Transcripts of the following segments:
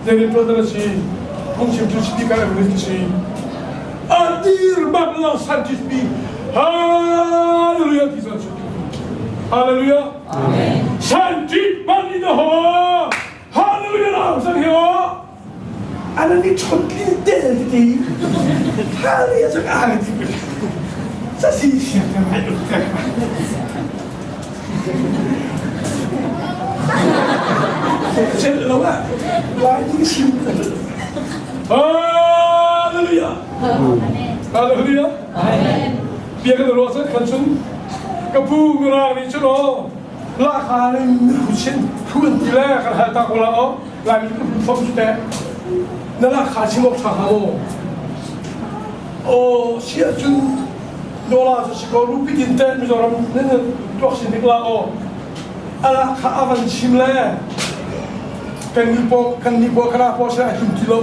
Zei rianṭuan dah na si? Phungchimtu speaker evangelist ka si. A dir bak lo scientist pi Hallelujah ti cun Hallelujah. Scientist ban in ho Hallelujah la sang hi ho. Ana ni chon tlin tel ti ti. Hallelujah chak a ti. Sa si sia ka mai ka. Chelh lo ah Lai nih sim. Hallelujah. Hallelujah. Bia kan ruah cun khan cun ka pu mirang nih cun aw lahka in chin thu an ti le kan hal ta ko la aw lai mi ka phom cu teh na lahka chim awk ṭha hnga maw aw si ahcun Dollar cu si ko rupee tin teh Mizoram nan tuak sin dik la aw ala kha avan chim le kan ni po kan ni po kana po se a tum ti lo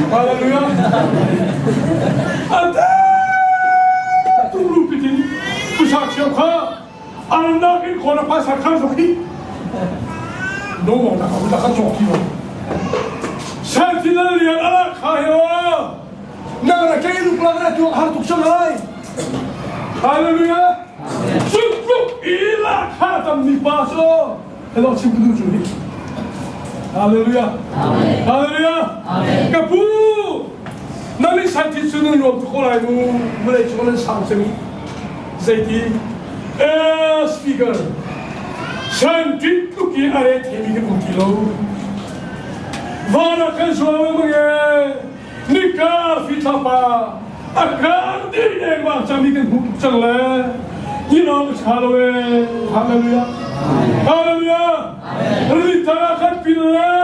hallelujah ate tu rupee tin pusa chiao kha an nak in khona pa sa khan sok hi no mo na ka khan sok ti lo Sentinel lian ala kha he o Nang na kei luk lang na tuak har tuk cang lai. Hallelujah. Cu tluk i la kha tam mi pa cu hello chim ka duh cu hi. Hallelujah. Hallelujah. Ka pu na mi san thi cu nan nuam tuk ko lai mu mulei cu nan sang cang zeiti eh speaker san ti tluk i a re themi kan um ti lo van ah kan zuang mang e Nika fithlapa a kar ding dengmang cangmi kan hmuh tuk cang le hi lawng ṭha lo ee hallelujah hallelujah ritang ah kan pil le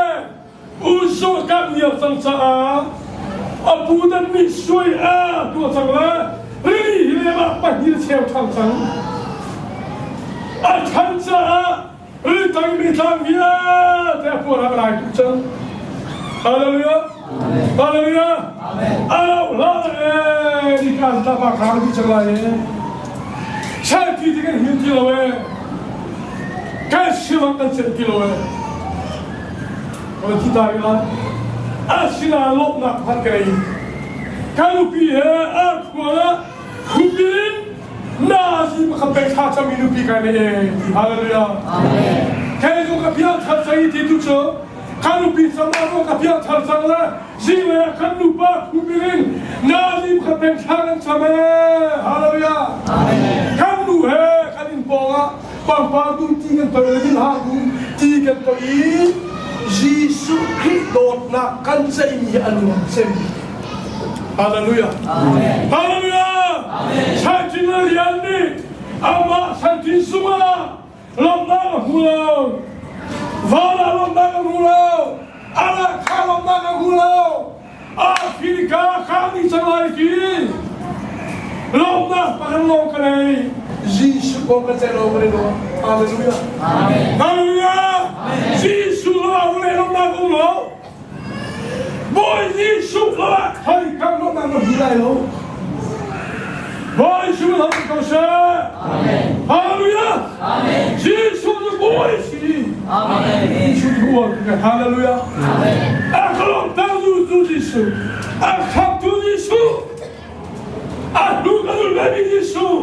uso kan niar cang caah a pu dan nih suai a tuah cang le rili hi le mah pahnih cheu ṭhang cang a ṭhan caah Ritang mi tlang vialte a puar ah lai tuk cang. Hallelujah. Hallelujah. Au hlah e ni kan ta pa khang di cang lai e. Chai ti ti kan hin ti lo e. Kan siwang kan cen ti lo e. Kan ti ta ri lai. Asina lawmnak phan ka ei. Kan nupi he a khua Khupin nazi pakhat pek thla cami nupi kai ne e ti hallelujah. Kei zong ka piang thar cang ti tu cu ka nupi sama zong ka piang thar cang le zing le kan nupa khupin in nazi pakhat pek thla kan cam e hallelujah. Kan nu he kan in pawng ah pangpar dum ti kan toi le din ha dum ti kan toi i Jesuh Khrih dawtnak kan ceihmi a nuam cem. Hallelujah. Amen. Hallelujah. Amen. Santin lian nih amah santin sungah lawmnak a hmu lo. Van ah lawmnak a hmu lo. Allah kha lawmnak a hmu lo. Africa kha ni cang lai ti. Lawmnak pakhat lawng ka nei. Jesuh kong ka ceih lo ka lo. Hallelujah. Amen. Hallelujah. Jesuh lo a le lawmnak um lo. Bawi Jesuh lo ah hoi kam lo nang na hmu lai lo. Bawi Jesuh lo ko seh. Amen. Hallelujah. Amen. Jesuh cu Bawi si. Amen. Jesuh cu uar ka Hallelujah. Amen. A ka lawmter tu cu Jesuh. A khamtu Jesuh. A hnu ka zul ve mi Jesuh.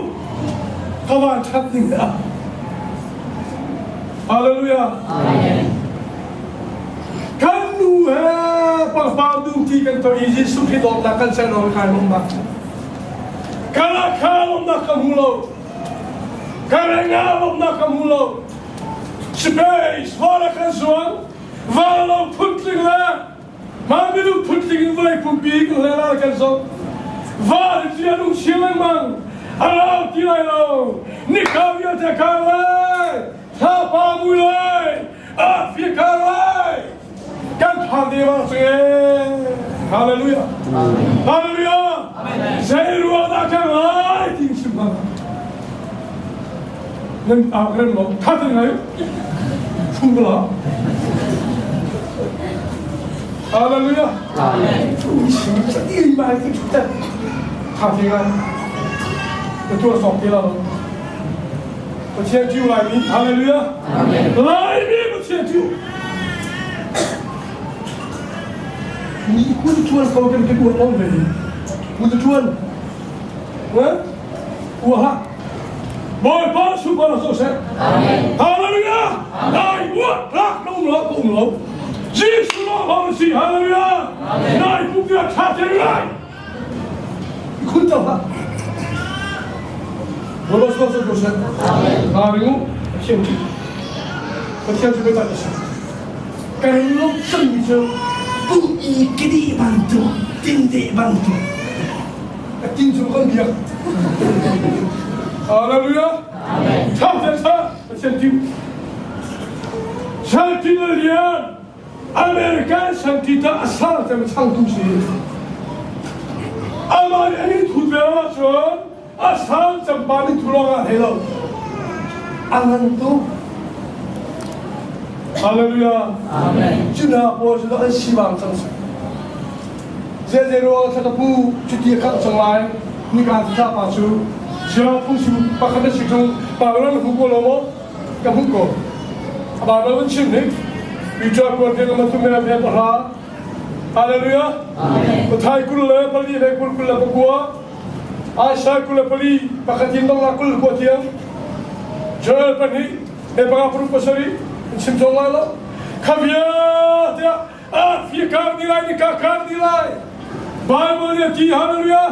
Ka van that ding ah. Hallelujah. Amen. Kan nu he pangpar dum ti kan to i Jesuh Khrih dawtnak kan ser lo kai lawmnak. Kana kha lawmnak ka hmu lo. Karenga lawmnak ka hmu lo. Space vala kan zuang valo phuntling le mah minung phuntling in vawlei pumpi kan le ral kan zoh. Van ti an um chin lengmang. A rau ti lai lo. Nika vialte kang lai. Thlapa mui lai. Africa lai kan phan de ma cu Hallelujah Hallelujah Zei ruang dah kan lai ti sim hna nan au rem lo tha te ngai phung la Hallelujah Amen sim mai ti ta tha te ngai ka tua sok te la Pathian ṭih Laimi Hallelujah Laimi Pathian ṭih. Mi kun ṭuan ko kan kan uar om ve. Kun ṭuan. Ua hlah. Bawipa super so seh. Hallelujah. Nai uah tlak na um lo ka um lo. Jesuh lawng hong si. Hallelujah. Nai pum ya tha te lai. Kun to hlah. Bawipa super so seh. Amen. Pathian Pathian cu biatak a si. Kan lungthin cu pu i kidi bantuk tinde bantuk a tin cu kan biak. Hallelujah. Tha te tha Pathian tim. Shanti le lian American shanti ta asar te changtu si. Amah nih an thut ve ahcun a sang campa nih thu lawng ah thei lo. A ngan tuk. Hallelujah. Amen. Cu hna pawl cu an sivang cang si. Zeizei ruang thla ka pu cuti a khangh cang lai nika cu pa cu zia phungsim pakhat na si tung Babylon hu ko lo maw ka hmuh ko Babylon chim nih Peter kuat ding ma tu me me pahra Hallelujah Pathai 24 he 29 Isaiah 24 pakhat in dongnak 29 tiang Joel 2 he panga paruk pasarih in chim cawk lai lo kha vialte ah a kar di lai ni ka kar di lai Bible nih a ti hallelujah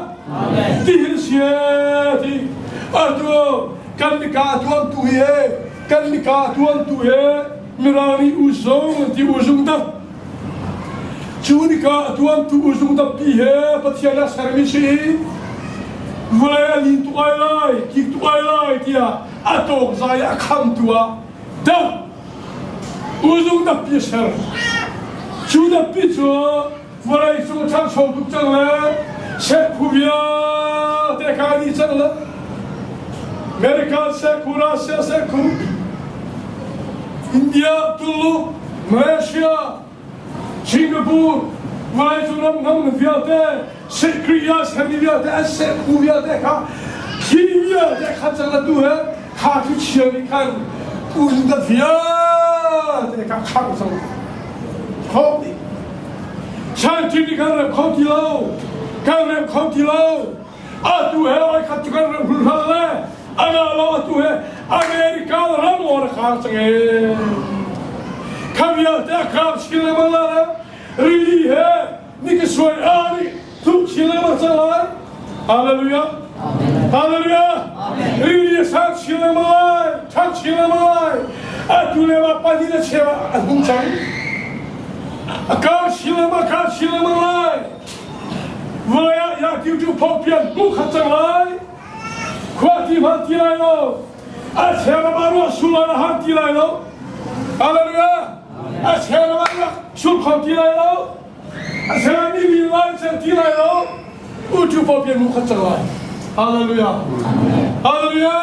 ti hin sie ti atu kan nika tuan tu he kan nika tuan tu he mirang nih uzong ti uzung dak Cu nika a tuantu uzung tampi he Pathian a sermi si i vawlei a lin tuk ai lai, kik tuk ai lai tiah a tawk zai a khamtu ah dam uzung tampi a ser. Cu tampi cu vawlei cung a ṭhangcho tuk cang le sekhu vialte kha an i cang le American sekhu, Russia sekhu, India, Tuluk, Malaysia, Singapore, vawleicung ram hnam vialte, Sikriya semi vialte, an sehphu vialte kha khi vialte kha cang la tu he kha khi chia nih khan un da vialte kha khang cang kho ti Scientific nih kan rem kho ti lo kan rem kho ti lo atu he oi khat cu kan rem hul hal le ana lo atu he America ram or khar cang e kha vialte a khar chin lengmang la le rili he ni ka suai a nih thuk chin lengmang cang lai Hallelujah Hallelujah rili a sang chin lengmang lai thang chin lengmang lai atu le ma pahnih le cheu ah a hung cang a kar chin lengmang kar chin lengmang lai Vawlei ah ya tu phawpian hmu khat cang lai. Khua ti hmanh ti lai lo. A cheu ah ruah sul a har ti lai lo. Hallelujah. A cheu ah ruah sul kho ti lai lo. A cheu ah mi li lai cang ti lai lo. U tu phawpian hmu khat cang lai. Hallelujah. Hallelujah.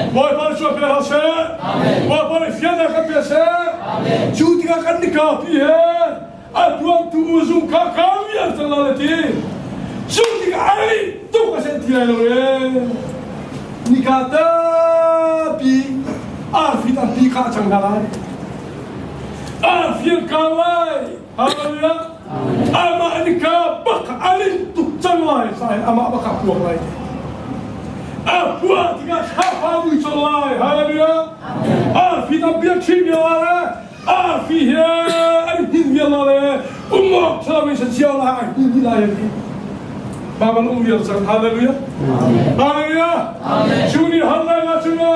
Bawipa nih chuah pe hlah seh. Bawipa nih fiannak kan pe seh. Cu tikah kan nika pi he a tuantu uzung kha ka vial cang la le ti cu tikah ai tuk a sen ti lai lo e nika tampi arfi tampi kha cang hna lai arfi an kang lai hallelujah amah nika bak alin tuk cang lai sai amah bak a puak lai a puah tikah thlapa mui cang lai hallelujah arfi tampi a ṭhi mi la Arfi he an hnin vial la le umawk ṭhalo in cio la ai hnin dih lai an ti. Baibal um vial cang. Hallelujah. Hallelujah. Cu nih hal lai la cu no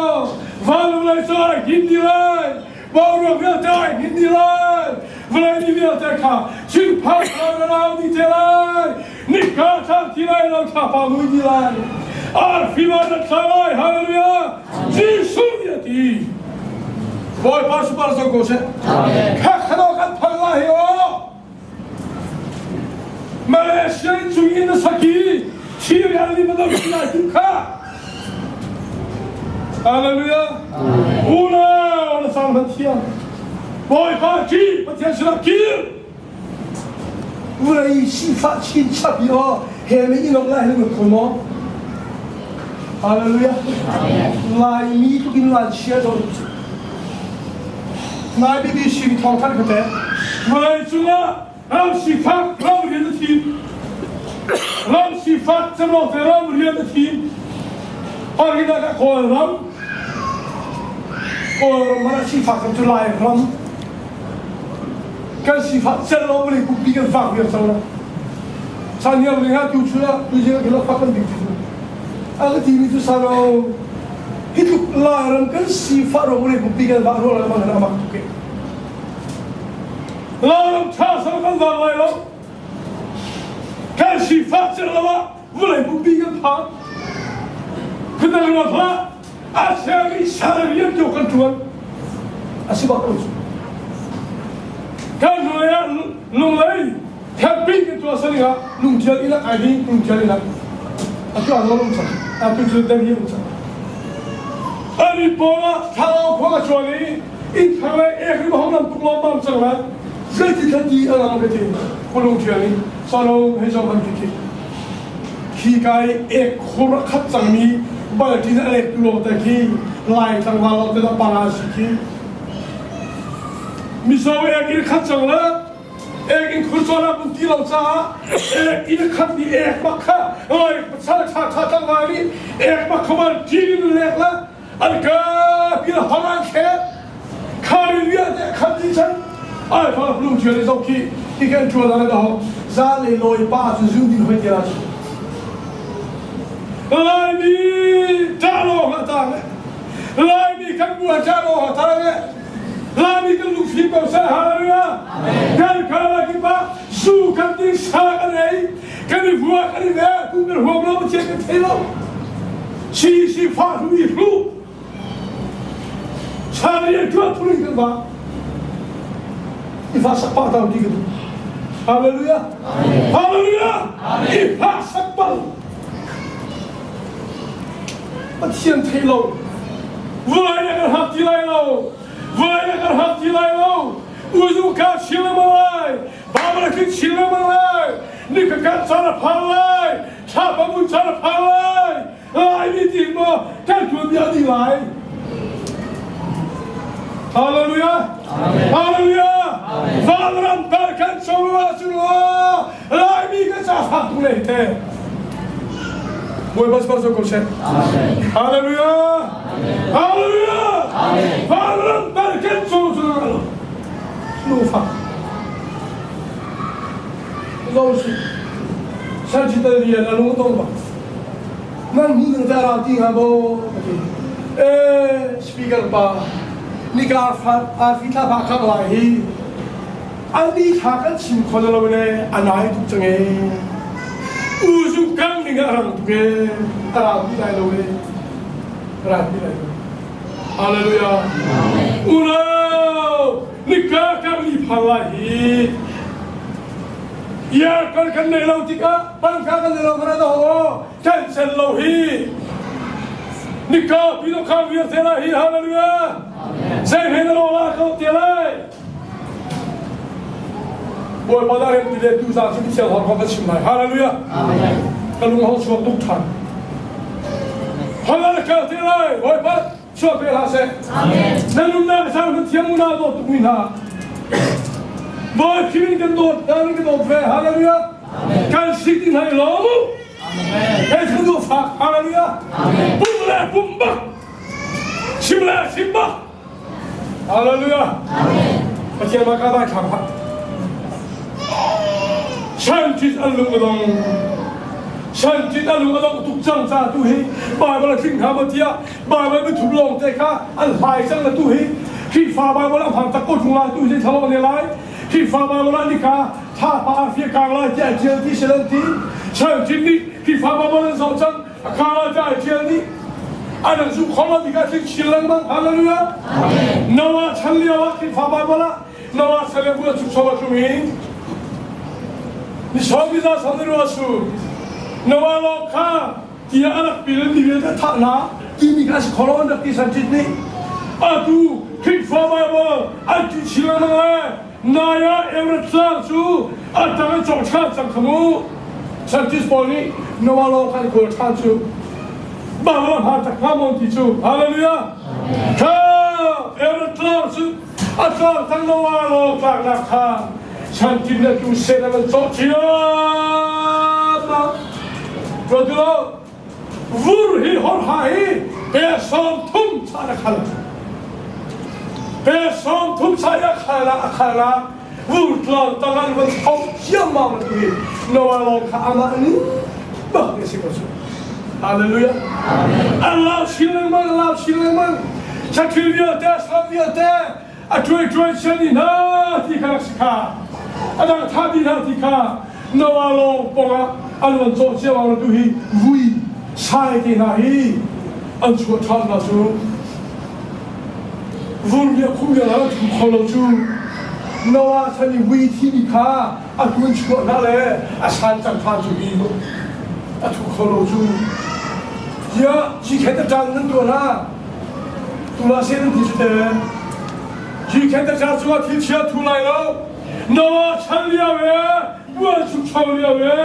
valu lai cu ai hnin dih lai. Boruak vialte ai hnin dih lai. Vawlei ni vialte kha thinphang thar na dih te lai. Nika thar ti lai lo thlapa mui dih lai. Arfi van na thla lai. Hallelujah. Jesuh nih a ti. Bawipa super zo ko seh. Khakkhano kan phang la hi o. Malaysia in chung in na saki thir an li madam lai tu kha. Hallelujah. Unau na sang man thiam. Bawipa ki Pathian sinah kir. Vawlei sifah chinchap i aw he mi in lai hin kho maw? Hallelujah. Laimi tuk in lan chia do. Nai BBC thawng thanh kha te. Vawlei cungah. Ram sifak ram rian a thim. Ram sifak cemlo te ram rian a thim. Parina ka Kawl ram. Kawl ram mana sifak kan cu Lai ram. Kan sifak cel lo vawlei pumpi kan fak viar cang la. Saniam ling ah tu chun ah tu jing ah fak kan bik cu. A ka timi cu sano hi tluk Lai ram kan sifah ro vawlei pumpi kan vah ruang lengmang hin a mak tuk e. Lairam ṭha sal kan vang lai lo. Kan sifah cel lo ah vawlei pumpi kan phan. Phundang ruat hlah. A siang i sal rian tu kan ṭuan. A si bak ko cu. Kan hnulei ah lunglei camping kan tuah saling ah lungṭial inn ah kai ding lungṭial inn ah atu ah lung cang atu cu dem hi um cang. Ani pawng ah thlarau khua a chuan i inn thar le ek ri hong lam tuk lawm mam cang lai zeiti thati a lang ka ti kulung thial in salo hei zong han khi khi kai ek khur a khat cangmi baltin a lek tu lawng te khi lai tlangval lawng te da panga si khi mizo ek in khat cang la ek in khur chawn ah ti lo caah ek in khat ni ek bak kha lai pasal tha tha tlangval nih ek bak kha man tin in lek la an ka pil hor an thlek khari vialte khat dih chan ai fa blum thial i zok khi hi kan ṭuan ah na ho za le lawi pa cu zu din hoi tia cu Laimi ṭah lo ha tang Laimi kan bu ha ṭah lo ha tang Laimi kan lungfim ko seh hallelujah kan khala kipa zu kan ding sa kan ei kan i vua kan i ve tu kan huam lo pathian kan thei lo si si fa hlu i hlu chan i tuan phun kan va i fa sak pa tau ti ka duh hallelujah hallelujah i fa sak pa Pathian thei lo vulai na kan hak ti lai lo vulai na kan hak ti lai lo uzu ka chim lai Bible khi chim lengmang lai ni ka kan caan a phan lai thla pamun caan a phan lai lai mi ti maw kan tuan bia dih lai Hallelujah Hallelujah Vanram tar kan co ah cun Laimi kan ca fak tu le te Bawipa sbar zo ko seh Hallelujah Hallelujah Vanram tar kan co cu nufa zo si shan chi tal rian a lung dong ba nan hu nang ta ra ti nga bo ati e speaker pa nika fa a fi thla pha khang lai hi ani thla kan chim kho lo le anai tuk chang e u zu kang ning a rang tuk e a ra ti lai lo e ra ti lai lo Hallelujah. Unau, nika kan mi phan lai hi. Ya kan kan nei lo tikah pangka kan nei lo mana da ho kan sen lo hi. Nika pino kha wir te la hi hallelujah. Sei he na lo la ko te lai. Bawipa da rem ti le tu za chu thiang hor ko ka chim lai. Hallelujah. Ka lung hong chuak tuk than. Hallelujah te lai. Bawipa chuak pe hlah seh. Na nunnak sang kan thiam una dawt tuk mi hna. Bawi khimin kan dawt, kan kan dawt ve. Hallelujah. Kan sik din hai lo mu. Hei kan du fak. Hallelujah. Pum le pum bak. Chim le chim bak. Hallelujah. Pathian mah ka dai thlang hlah. Scientist an lung a dong. Scientist an lung a dong tuk cang ca tu hi Bible a tling hna maw tiah Bible biathup lawng te kha an hlai cang na tu hi Khrihfa Bible a hmang tak ko ṭung lai tu hi thalo ne lai Khrihfa Bible ah nika thla pa fia kang lai tiah ṭial ti si lan ti Scientist nih Khrihfa Bible an zoh cang a kang lai tiah ṭial nih an an zumh kho lo tikah cun chin lengmang hallelujah Noah chan lio ah Khrihfa Bible ah Noah chan lio bu chuk chom a tlung i ni sawm ni za sam ni ruah su Noah lawng kha tiah a rak pil mi vialte thah hna timi kha a si kho lo an rak ti san ṭit nih atu Khrihfa Bible an ti chin lengmang le nai ah Eurat tlang cu a tang in cawk ṭhan cang kha mu Scientist pawl nih Noah lawng kha an kawl ṭhan cu Bangla hma tak hnga maw ti cu Hallelujah kha Eurat tlang cu a tlang tang Noah lawng tlaknak kha. Chantim le tu sen an cawh ciammam. Ruat lo, vur hi horha hi pe 30 chan a khal. Pe 30 chan a khal a khal a vur tlang tang an van thok ciammam tu hi Noah lawng kha amah ning bak ne si ko su. Hallelujah. Allah chin lengmang, Allah chin lengmang. Chathil vialte, sam vialte, a ṭuai ṭuai chian i hna ti kha rak si kha a dang tha ti hna ti kha Noah lawng pongah an van cawh cio ah tu hi vui sai te hna hi an chuah ṭhan hna cu vur nih a khum vial ah thu kho lo cu Noah chan i vui thi mi kha a tun chuah hna le a san cang ṭhan cu hi a thu kho lo cu tiah cikhet a ṭang nan tuah hna Tula sin ti cu te hi khen ta cha cungah thil chia thu lai lo Noah chan lio e buan chuk cho lio e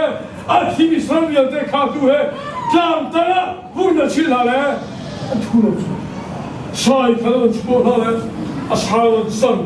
a thi mi saram vialte kha tu he tlang tang ah vur na chil hna le an thu lo cu sai kha an chuah hna le a sau an sang.